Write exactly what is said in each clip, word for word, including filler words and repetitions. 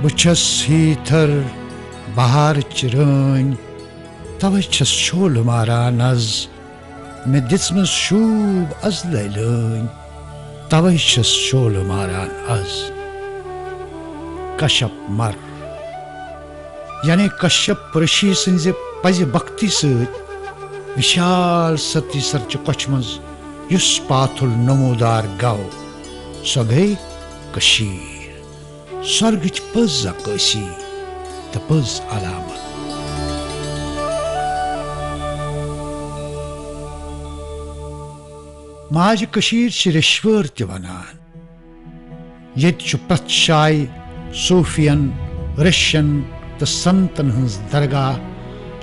بہٕ چھَس ہیٖتھر بہارٕچ رٲنۍ، توے چھَس شولہٕ ماران از۔ مےٚ دِژمٕژ شوٗب از لٲلٲنۍ، توے چھَس شولہٕ ماران از۔ کشپ مر، یعنی کشپ رشی سٕنزِ پزِ بھکتی سۭتۍ وشال ستی سرچہِ کۄچھِ منز یُس پاتھُل نمودار گوٚو، سۄ گٔے کٔشیٖر۔ سۄرگٕچ پٔز عکٲسی تہٕ پٔز علامت۔ ماجہِ کٔشیٖر چھِ ریٚشوٲر تہِ ونان۔ ییٚتہِ چھُ پرٛٮ۪تھ جایہِ صوٗفین، ریٚشن تہٕ سنتن ہٕنٛز درگاہ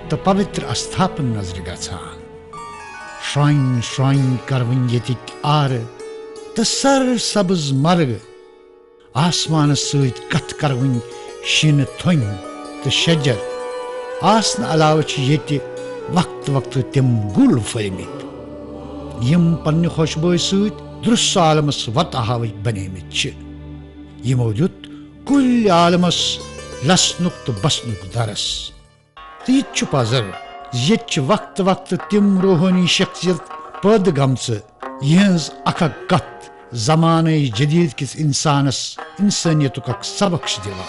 تہٕ پوِتر استھاپن نظرِ گژھان۔ شرٛۄنۍ شرٛۄنۍ کروٕنۍ ییٚتِکۍ آرٕ تہٕ سر سبز مرگ۔ آسمانس سۭتۍ کتھ کروٕنۍ شیٖنہٕ تھوٚنۍ تہٕ شجر آسنہٕ علاوٕ چھِ ییٚتہِ وقتہٕ وقتہٕ تِم گُل پھٔلۍ مٕتۍ، یِم پننہِ خۄشبویہِ سۭتۍ درُس عالمس وتہٕ ہاوٕکۍ بنے مٕتۍ چھِ۔ یِمو دیُت کُلۍ عالمس لسنُک تہٕ بسنُک درس۔ تہٕ یہِ تہِ چھُ پزر زِ ییٚتہِ چھِ وقتہٕ وقتہٕ تِم روحٲنی شخصیت پٲدٕ گمژٕ، یِہٕنٛز اکھ اکھ کتھ زمانہٕ جدید کِس انسانس انسٲنیتُک اکھ سبق چھِ دِوان۔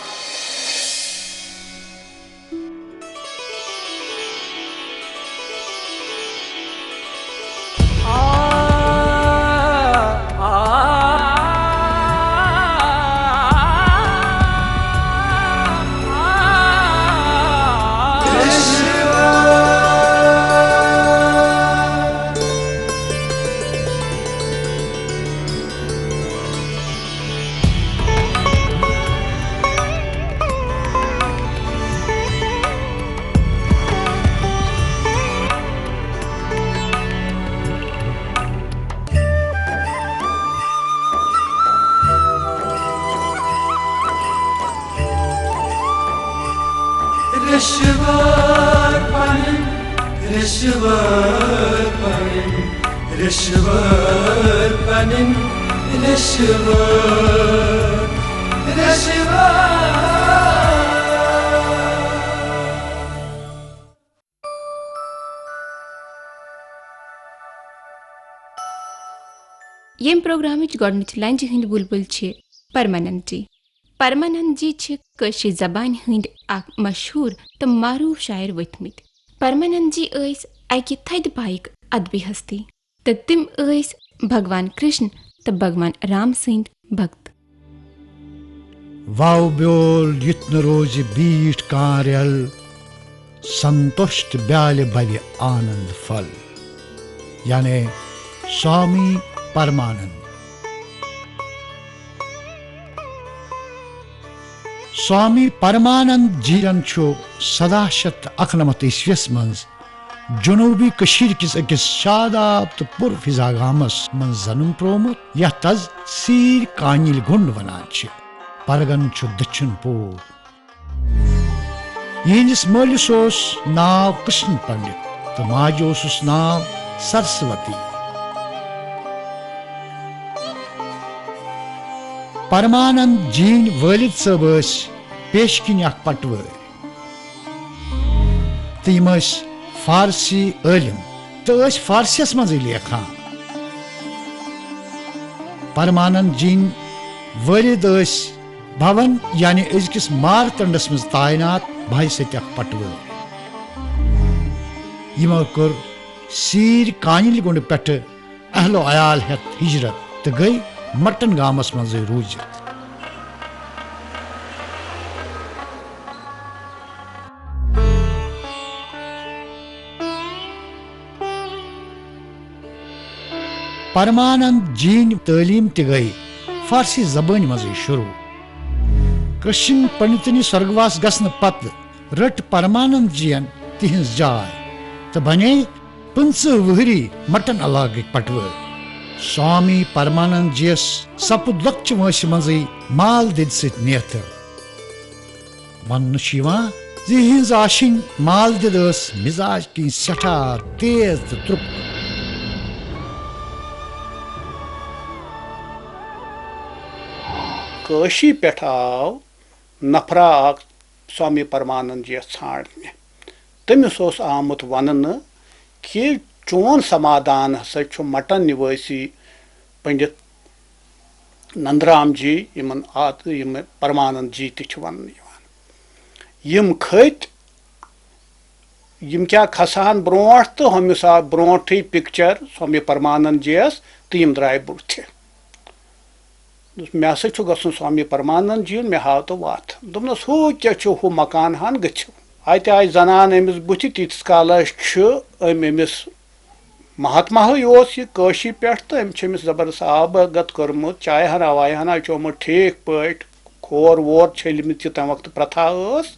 رشوار پنٕنۍ، رشوار پنٕنۍ، رشوار پنٕنۍ، رشوار، رشوار۔ ییٚمہِ پروگرامٕچ گۄڈٕنِچ لنجہِ ہٕنٛدۍ بُلبُل چھِ پرمانند جی۔ پرمانند جی چھِ کٲشرِ زبانہِ ہٕنٛدۍ اکھ مشہوٗر تہٕ معروٗف شاعر ؤتھمٕتۍ۔ پرمانند جی ٲسۍ اکہِ تھدِ پایِکۍ ادبی ہستی تہٕ تِم ٲسۍ بھگوان کرشن تہٕ بھگوان رام سٕنٛدۍ بھکت۔ واو بیول یُتھ نہٕ روزِ بیٖٹھ کانٛہہ رٮ۪ل، سنتوش تہٕ بیالہِ بھوِ آنند پھل، یعنی سوامی پرمانند۔ سوامی پرمانند جیَن چھُ سداہ شیتھ تہٕ اَکنَمَتھ عیسویس منٛز جنوبی کٔشیٖر کِس أکِس شاداب تہٕ پُر فضا گامس منٛز زنم پرٛوومُت، یتھ از سیٖر کانِل گُنٛڈ ونان چھِ۔ پرگن چھُ دٔچھُن پوٗر۔ یِہنٛدِس مٲلِس اوس ناو کرشن پنڈت تہٕ ماجہِ اوسُس ناو سرسوتی۔ پرمانند جیِنۍ وٲلد صٲب ٲسۍ پیشہٕ کِنۍ اکھ پٹوٲرۍ۔ تہٕ یِم ٲسۍ فارسی عٲلِم تہٕ ٲسۍ فارسیَس منٛزٕے لیکھان۔ پرمانند جیِنۍ وٲلد ٲسۍ بھون، یعنی أزکِس مارتنڈس منٛز تعینات بھاے سٔتیَکھ پٹوٲرۍ۔ یِمو کٔر سیٖر کانِل گُنٛڈ پٮ۪ٹھٕ اہل و عیال ہٮ۪تھ ہجرت تہٕ گٔے مٹن گامس منٛزٕے روٗزِتھ۔ پرمانند جیِنۍ تعلیٖم تہِ گٔے فارسی زبٲنۍ منٛزٕے شروٗع۔ کرشن پنڈتنہِ سورگواس گژھنہٕ پتہٕ رٔٹ پرمانند جیَن تِہنٛز جاے تہٕ بنے پٕنٛژٕہ وٕہری مٹن علاقٕکۍ پٹوٲرۍ۔ سوامی پرمانند جیَس سپُد لۄکچہِ وٲنٛسہِ منٛزٕے مال دِدِ سۭتۍ نیتھٕر۔ وننہٕ چھُ یِوان زِ یِہٕنٛز آشِنۍ مال دِد ٲس مزاج کِنۍ سٮ۪ٹھاہ تیز تہٕ ترُک۔ کٲشی پٮ۪ٹھ آو نفرا آکھ سوامی پرمانند جیس ژھانڈنہِ۔ تٔمِس اوس آمُت وننہٕ کہِ چون سمادان ہسا چھُ مٹن نِوٲسی پنڈت نندرام جی، یِمن آت-، یِم پرمانند جی تہِ چھِ وننہٕ یِوان۔ یِم کھٔتۍ، یِم کیٛاہ کھسہٕ ہن برونٛٹھ تہٕ ہُمِس آو برونٛٹھٕے پکچر سوامی پرمانند جیس تہٕ یِم درٛاے بُتھِ۔ دوٚپُس، مےٚ ہسا چھُ گژھُن سوامی پرمانند جی یُن، مےٚ ہاو تو وتھ۔ دوٚپنس، ہُہ کیٛاہ چھُ ہُہ مکان ہن، گٔژھِو۔ اتہِ آیہِ زنان أمِس بُتھِ، تیٖتِس کالس چھُ أمۍ أمِس مہاتماہٕے اوس یہِ کٲشی پٮ۪ٹھ تہٕ أمۍ چھِ أمِس زبردست آب گت کٔرمٕژ، چایہِ ہنا وایہِ ہنا چومُت ٹھیٖک پٲٹھۍ، کھور وور چھٔلمٕتۍ، یہِ تمہِ وقتہٕ پرتھا ٲس۔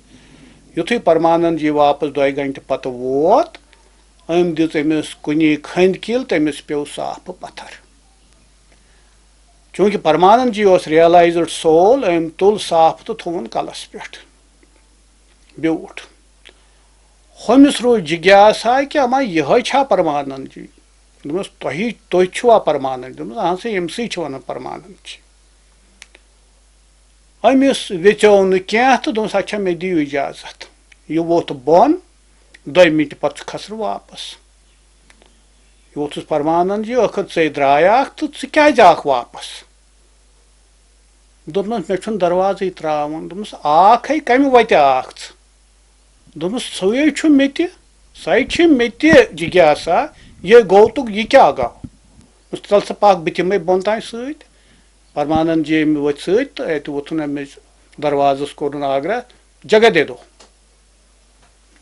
یُتھُے پرمانند جی واپس دۄیہِ گھنٹہِ پتہٕ ووت، أمۍ دِژ أمِس کُنی کھٔنٛدۍ کِل تہٕ أمِس پیوٚو صافہٕ پتھر۔ چوٗنٛکہِ پرمانند جی اوس realized soul، أمۍ تُل صافہٕ تہٕ تھووُن کلس پٮ۪ٹھ۔ بیوٗٹھ۔ ہُمِس روٗز جِگیاسا کہِ اما یِہوٚے چھا پرمانند جی؟ دوٚپمَس، تۄہی، تُہۍ چھِوا پرمانند جی؟ دوٚپمَس، اہن سا، ییٚمہِ سۭتۍ چھِ وَنان پرمانند جی۔ أمِس ویژیو نہٕ کینٛہہ تہٕ دوٚپمَس، اچھا، مےٚ دِیِو اِجازت۔ یہِ ووٚتھ بۄن، دۄیہِ مِنٹہِ پتہٕ چھُ کھسان واپس۔ یہِ ووٚتھُس پرمانند جی، ٲخٕر ژے درٛایاکھ تہٕ ژٕ کیٛازِ آکھ واپس؟ دوٚپنَس، مےٚ چھُنہٕ دروازٕے ترٛاوُن۔ دوٚپمَس، آکھ ہے، کَمہِ وَتہِ آکھ ژٕ؟ دوٚپمَس، سُے چھُ مےٚ تہِ، سۄے چھِ مےٚ تہِ جِگیاسا، یہِ گوٚو تہٕ یہِ کیٛاہ گوٚو؟ دوٚپمَس، تَلہٕ ژٕ پَکھ، بہٕ تہِ یِمَے بۄن تام سۭتۍ۔ پرمانند جی ییٚمہِ وَتہِ سۭتۍ تہٕ اَتہِ ووٚتھُن أمِس دروازَس، کوٚرُن آگرہ، جگہ دے دو۔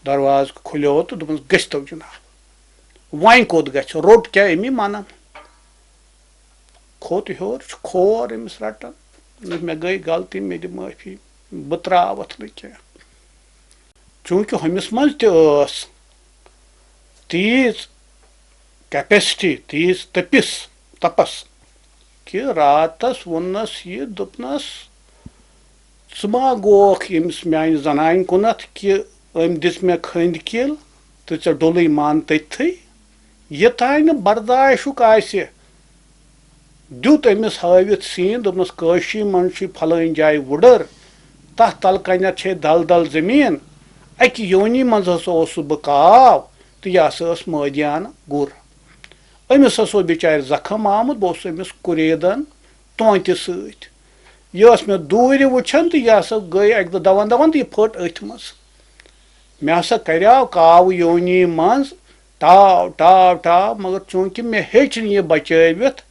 دروازٕ کھُلیو تہٕ دوٚپمَس، گٔژھۍ تو جِناب۔ وۄنۍ کوٚت گژھِ؟ روٚٹ کیٛاہ أمی مَنَن؟ کھوٚت ہیوٚر، چھُ کھور أمِس رَٹان۔ دوٚپمَس، مےٚ گٔے غلطی، مےٚ دِ معٲفی، بہٕ ترٛاوَتھ نہٕ کینٛہہ۔ چوٗنٛکہِ ہُمِس منٛز تہِ ٲس تیٖژ capacity، تیٖژ تٔپِس، تَپَس، کہِ راتَس ووٚننَس یہِ، دوٚپنَس، ژٕ ما گوکھ ییٚمِس میٛانہِ زنانہِ کُنَتھ کہِ أمۍ دِژ مےٚ کھٔنٛدۍ کِل تہٕ ژےٚ ڈوٚلُے مان تٔتھٕے؟ یہِ تانۍ نہٕ برداشُک آسہِ، دیُت أمِس ہٲوِتھ سیٖن، دوٚپنَس، کٲشی منٛز چھُے پھلٲنۍ جایہِ وُڈٕر، تَتھ تَلہٕ کَنٮ۪تھ چھے دَل دَل زٔمیٖن، اَکہِ یونی منٛز ہسا اوسُس بہٕ کاو تہٕ یہِ ہسا ٲس مٲدیان گُر۔ أمِس ہسا اوس بِچارِ زخم آمُت، بہٕ اوسُس أمِس قُریدَن تونٛتہِ سۭتۍ۔ یہِ ٲس مےٚ دوٗرِ وٕچھان تہٕ یہِ ہسا گٔے اَکہِ دۄہ دَوان دَوان تہٕ یہِ پھٔٹ أتھۍ منٛز۔ مےٚ ہسا کریاو کاوٕ یونی منٛز ٹاو، ٹاو، ٹاو، مگر چوٗنٛکہِ مےٚ ہیٚچ نہٕ یہِ بچٲوِتھ،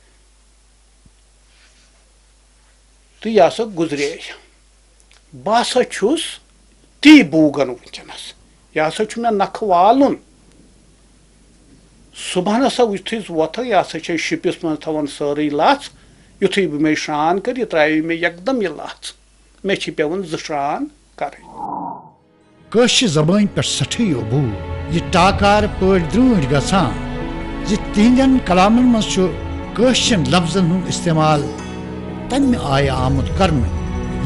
تہٕ یہِ ہسا گُزرے۔ بہٕ ہسا چھُس تی بوٗگن وٕنکیٚنس۔ یہِ ہسا چھُ مےٚ نکھٕ والُن۔ صُبحن ہسا یُتھُے أسۍ وۄتھو، یہِ ہسا چھِ أسۍ شِپِس منٛز تھاوان سٲرٕے لژھ۔ یُتھُے بہٕ مےٚ شران کٔر، یہِ ترٛاوِ مےٚ یکدم یہِ لژھ۔ مےٚ چھِ پٮ۪وان زٕ شران کرٕنۍ۔ کٲشرِ زبٲنۍ پٮ۪ٹھ سٮ۪ٹھٕے عبوٗر۔ یہِ ٹاکارٕ پٲٹھۍ درٛٲنٛٹھۍ گژھان زِ تِہنٛدٮ۪ن کلامن منٛز چھُ کٲشرٮ۪ن لفظن ہُنٛد استعمال تمہِ آیہِ آمُت کرنہٕ،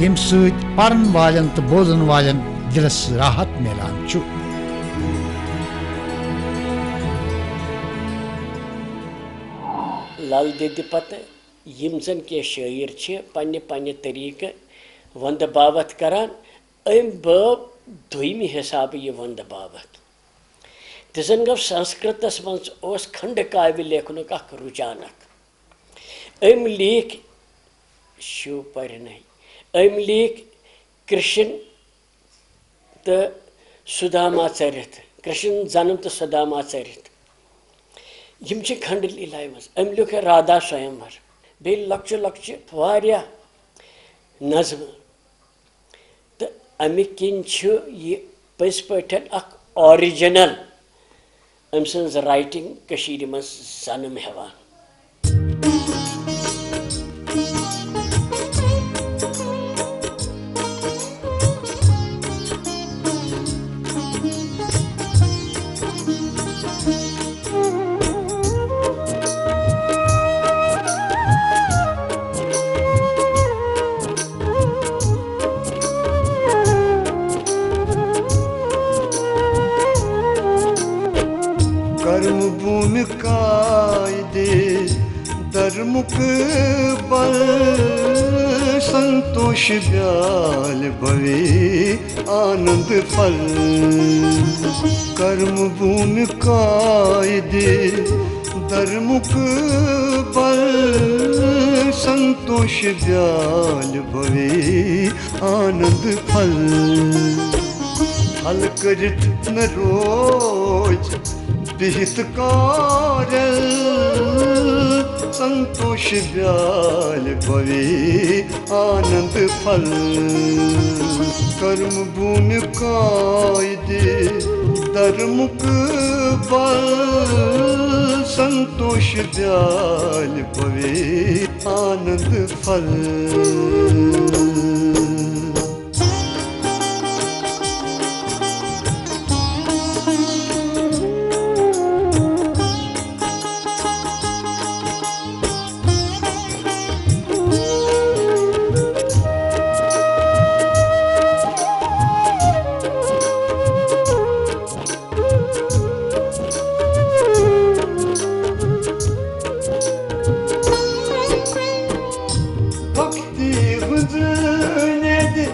ییٚمہِ سۭتۍ پرن والٮ۪ن تہٕ بوزن والٮ۪ن دِلس راحت میلان چھُ۔ لل دٮ۪دِ پتہٕ یِم زن کینٛہہ شٲعر چھِ پننہِ پننہِ طریٖقہٕ وندٕ باوتھ کران، أمۍ بٲو دوٚیمہِ حسابہٕ یہِ وندٕ باوتھ۔ تہِ زن گوٚو سنسکرتس منٛز اوس کھنڈٕ کاوِ لیکھنُک اکھ رُجحان اکھ۔ أمۍ لیٖکھ شِو پرنَے۔ أمۍ لیٖکھ کرشن تہٕ سداما ژٔرِتھ، کرشن زنم تہٕ سداما ژٔرِتھ۔ یِم چھِ کھنڈ لیٖلایہِ منٛز۔ أمۍ لیوٗکھ رادھا سویمور۔ بیٚیہِ لۄکچہِ لۄکچہِ واریاہ نظمہٕ۔ تہٕ اَمہِ کِنۍ چھُ یہِ پٔزۍ پٲٹھۍ اکھ original أمۍ سٕنٛز writing کٔشیٖرِ منٛز زنم ہٮ۪وان۔ کرم بھومکا دے درمک بل سنتوش بیال بھوے आनंद फल। कर्म भूमि कायदे धर्मुक बल, संतोष ब्याल भवे आनंद फल। फल करित न रोज विहित कार्य, संतोष ब्याल भवे आनंद फल। कर्म भूमि कायदे धर्मुक बल, संतोष ब्याल भवे आनंद फल। भक्ति हुंजने दे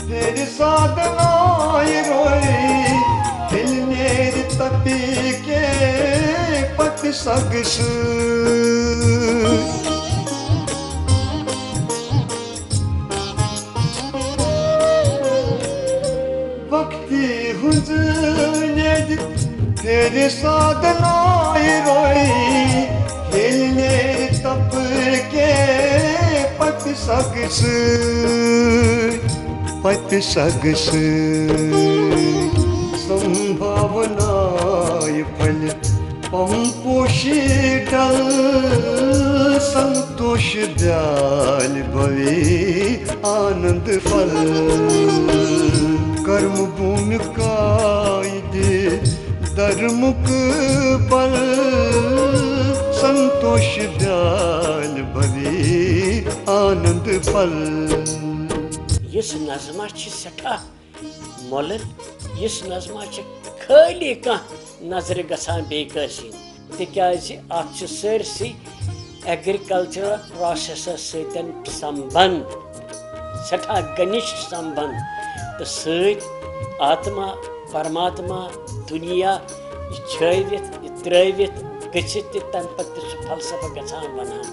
तेरे साधनाए रोए, दिल मेरी तपी के पत सगस। भक्ति हुंजने दे तेरे साधनाए रोए, दिल मेरी तप के पत सगस। पत सगस संभावनाय फल पम पोषी टल, संतोष ब्याल भवे आनंद फल। कर्म भूमि कायदे धर्मुक बल, संतोष ब्याल भवे आनंद फल। یُس نظمہ چھِ سٮ۪ٹھاہ مۄلُل، یُس نظمہ چھِ خٲلی کانٛہہ نظرِ گژھان بیٚیہِ کٲنٛسہِ ہِنٛدِ، تِکیٛازِ اَتھ چھُ سٲرسٕے ایگریکلچرل پروسیسس سۭتۍ سمبند، سٮ۪ٹھاہ گھنِشٹ سمبند، تہٕ سۭتۍ آتما، پرماتما، دُنیا، یہِ چھٲوِتھ، یہِ ترٛٲوِتھ، گٔژھِتھ تہِ تَمہِ پتہٕ تہِ سُہ فلسفہٕ گژھان ونان۔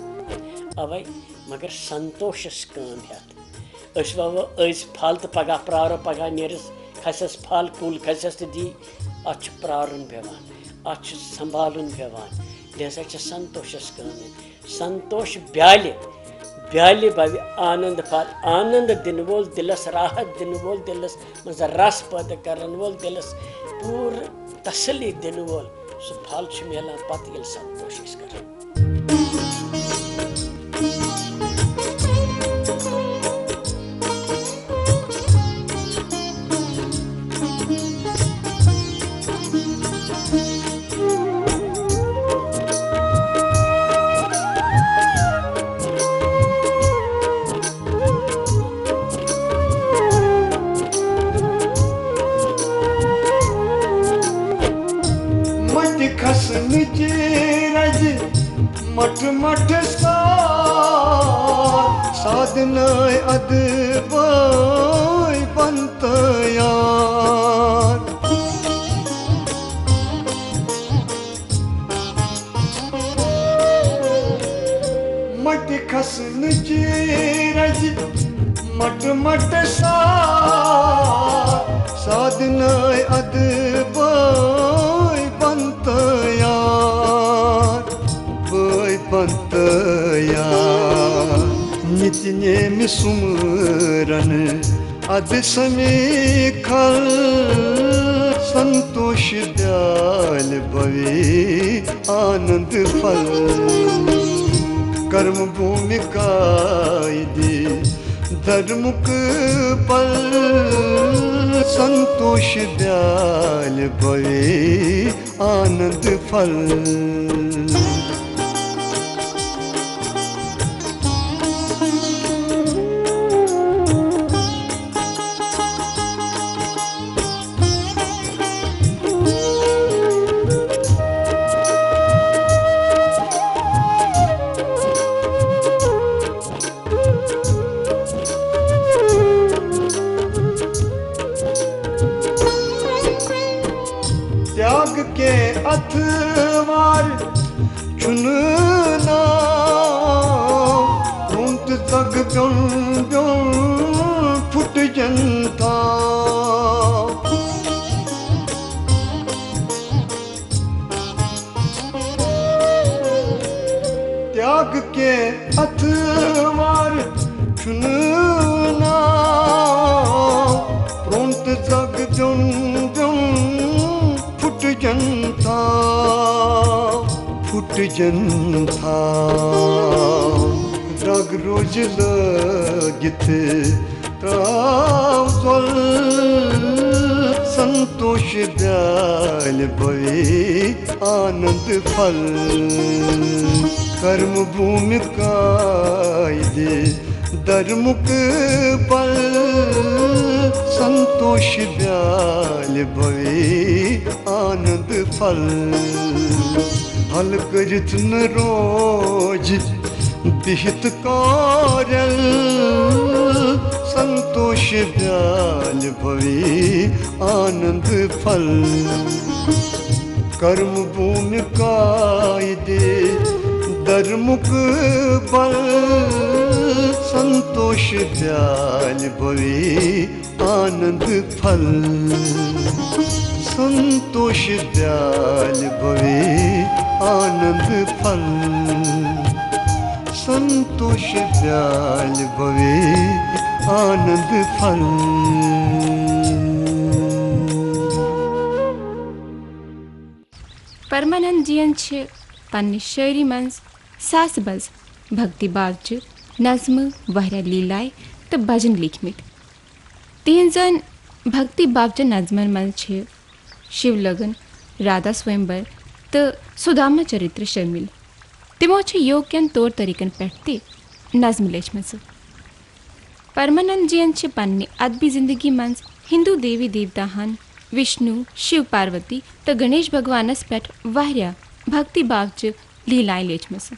اوے، مگر سنتوشس کٲم ہٮ۪تھ۔ أسۍ وَوو أزۍ پھل تہٕ پگاہ پرٛارو، پگاہ نیرٮ۪س، کھسٮ۪س پھل، کُل کھسٮ۪س تہٕ دی۔ اَتھ چھُ پرٛارُن پٮ۪وان، اَتھ چھُ سنبھالُن پٮ۪وان۔ لہذا چھِ سنتوشس کٲم ہٮ۪تھ۔ سنتوش بیالہِ، بیالہِ بَوِ آنند پھل، آنند دِنہٕ وول، دِلس راحت دِنہٕ وول، دِلس منٛز رس پٲدٕ کرن وول، دِلس پوٗرٕ تسلی دِنہٕ وول، سُہ پھل چھُ میلان پتہٕ، ییٚلہِ سنتوش أسۍ کرو۔ مٹہِ کھسنٕچ رزِ مٹھ مٹھ سا، سادنٲے ادٕ بٲے بنتہٕ یار۔ مٹہِ کھسنٕچ رزِ مٹھ مٹھ سا، سادنٲے ادٕ بٲے بنتہٕ یار، بٲے بنتہٕ یار۔ نِتہِ نیمہِ سُمرن ادٕ سمی کھل، سنتوش بیالہِ بھوے آنند پھل۔ کرم بھومکا ییٚتہِ دھرمُک پل، سنتوش بیالہِ بھوے آنند پھل۔ اَتھٕ وار چھُنہٕ ناو، روٚن تہٕ زَگ بیوٚن بیوٚن پھُٹجَن تھاو۔ تیاگ کے اتھوار چھُنہٕ ناو، پرٛون تہٕ زگ دیُن دیُن پھُٹجن تھاو، پھُٹجن تھاو۔ درٛگ روزِ لٲگِتھ تراو ژۄل، سنتوش بیالہِ بوے آنند پھل۔ کرم بھومہِ کایہِ دِ درمُک بل، سنتوش بیالہِ بوے آنند پھل۔ حل کٔرِتھ نہٕ روزِ بِہِتھ کارل، سنتوش بیالہِ بوے آنند پھل۔ کرم بھومہِ کایہِ دِ درمُک بل، سنتوش بیالہِ بوے آنند پھل۔ سنتوش بیالہِ بوے آنند پھل، سنتوش بیالہِ بوے آنند پھل۔ پرمانند جین چھِ پننہِ شٲعری منٛز ساسہٕ بز بھکتی بھاوچہِ نظمہٕ، واریاہ لیلایہِ تہٕ بھجن لیکھمٕتۍ۔ تِہنٛزن بھکتی بھاوچہِ نظمن منٛز چھِ شیو لگن، رادھا سویمبر تہٕ سداما چرتر شٲمِل۔ تِمو چھِ یوگ کٮ۪ن طور طریقن پٮ۪ٹھ تہِ نظمہٕ لیچھمژٕ۔ پرمانند جین چھِ پننہِ ادبی زندگی منٛز ہندو دیوی دیوتاہن وشنو، شیو پاروتی تہٕ گنیش بھگوانس پٮ۪ٹھ واریاہ بھکتی بھاوچہِ لیلایہِ لیچھمژٕ۔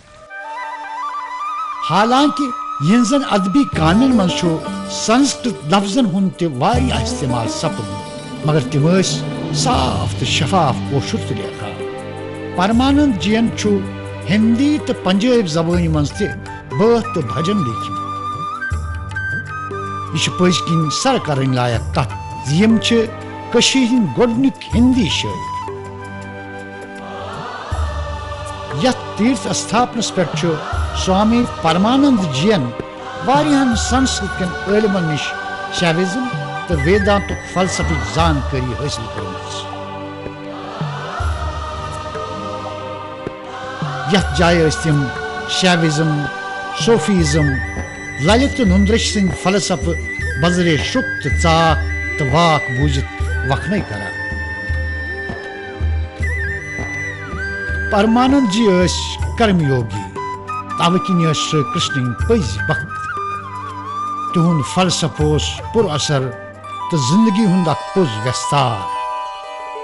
حالانکہ یِہنزن ادبی کامٮ۪ن منٛز چھُ سنسکرت لفظن ہُنٛد تہِ واریاہ استعمال سپدمُت، مگر تِم ٲسۍ صاف تہٕ شفاف کٲشُر تہِ لیکھان۔ پرمانند جین چھُ ہندی تہٕ پنجٲبۍ زبٲنۍ منٛز تہِ بٲتھ تہٕ بھجن لیکھمٕتۍ۔ یہِ چھِ پٔزۍ کِنۍ سر کرٕنۍ لایق کتھ زِ یِم چھِ کٔشیٖرِ ہٕنٛدۍ گۄڈٕنِکۍ ہندی شٲعر۔ یتھ تیرتھ استھاپنس پٮ۪ٹھ چھُ سوامی پرمانند جین واریاہن سنسکرت کٮ۪ن عٲلمن نِش شیوِزم تہٕ ویدانتُک فلسفٕچ زانکٲری حٲصِل کٔرمٕژ۔ یتھ جایہِ ٲسۍ تِم شیوِزم، صوفیزم، للت تہٕ نندرش سٕنٛدۍ فلسفہٕ بذرِ شرُک تہٕ ژاکھ تہٕ واکھ بوٗزِتھ وکھنَے کران۔ پرمانند جی ٲسۍ کرم یوگی، توٕ کِنۍ ٲسۍ شری کرشنٕنۍ پٔزۍ بھکت۔ تِہُنٛد فلسفہٕ اوس پُر اثر تہٕ زندگی ہُنٛد اکھ پوٚز ویستار۔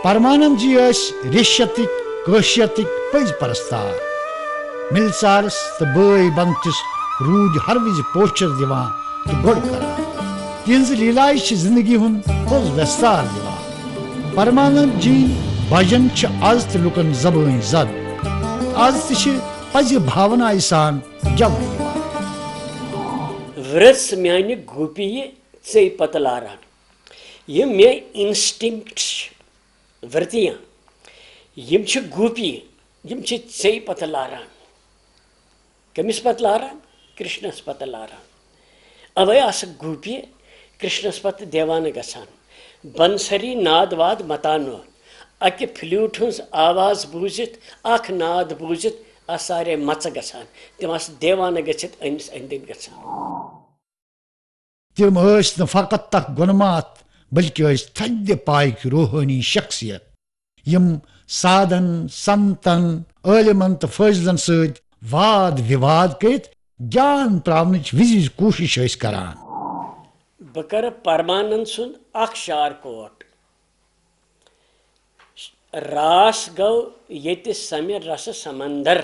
پرمانند جی ٲسۍ ریشیتٕکۍ، کٲشیتٕکۍ پٔزۍ پرستار۔ ملژارس تہٕ بٲے بنتس روٗدۍ ہر وِزِ پوچھر دِوان تہٕ گۄڈ کران۔ تِہنٛزٕ لیلایہِ چھِ زندگی ہُنٛد پوٚز ویستار دِوان۔ پرمانند جی بھجن چھِ از تہِ لُکن زبٲنۍ زد۔ از تہِ چھِ پزِ بھاونایہِ سان گٮ۪ونہٕ یِوان۔ ورژ میانہِ گوپی ژے پتہٕ لاران۔ یِم مےٚ انسٹنکٹ چھِ، ورتیاں، یِم چھِ گوپی، یِم چھِ ژے پتہٕ لاران۔ کٔمِس پتہٕ لاران؟ کرشنس پتہٕ لاران۔ اوے آسہٕ گوپی کرشنس پتہٕ دیوانہٕ گژھان۔ بنسری ناد واد متانو، اکہِ فلیوٹ ہٕنٛز آواز بوٗزِتھ، اکھ ناد بوٗزِتھ آسہٕ سارے مژٕ گژھان۔ تِم آسہٕ دیوانہٕ گٔژھِتھ أمِس أنٛدۍ أنٛدۍ گژھان۔ تِم ٲسۍ نہٕ فقط اکھ گۄنہٕ ماتھ، بلکہِ ٲسۍ تھدِ پایِکۍ روحٲنی شخصیت، یِم سادن، سنتن، عٲلمن تہٕ فٲضلن سۭتۍ واد وِواد کٔرِتھ گیان پراونٕچ وِزِ وِزِ کوٗشِش ٲسۍ کران۔ بہٕ کرٕ پرمانند سُنٛد اکھ شعر کوٹ۔ راس گوٚو ییٚتہِ سمہِ رسہٕ سمندر،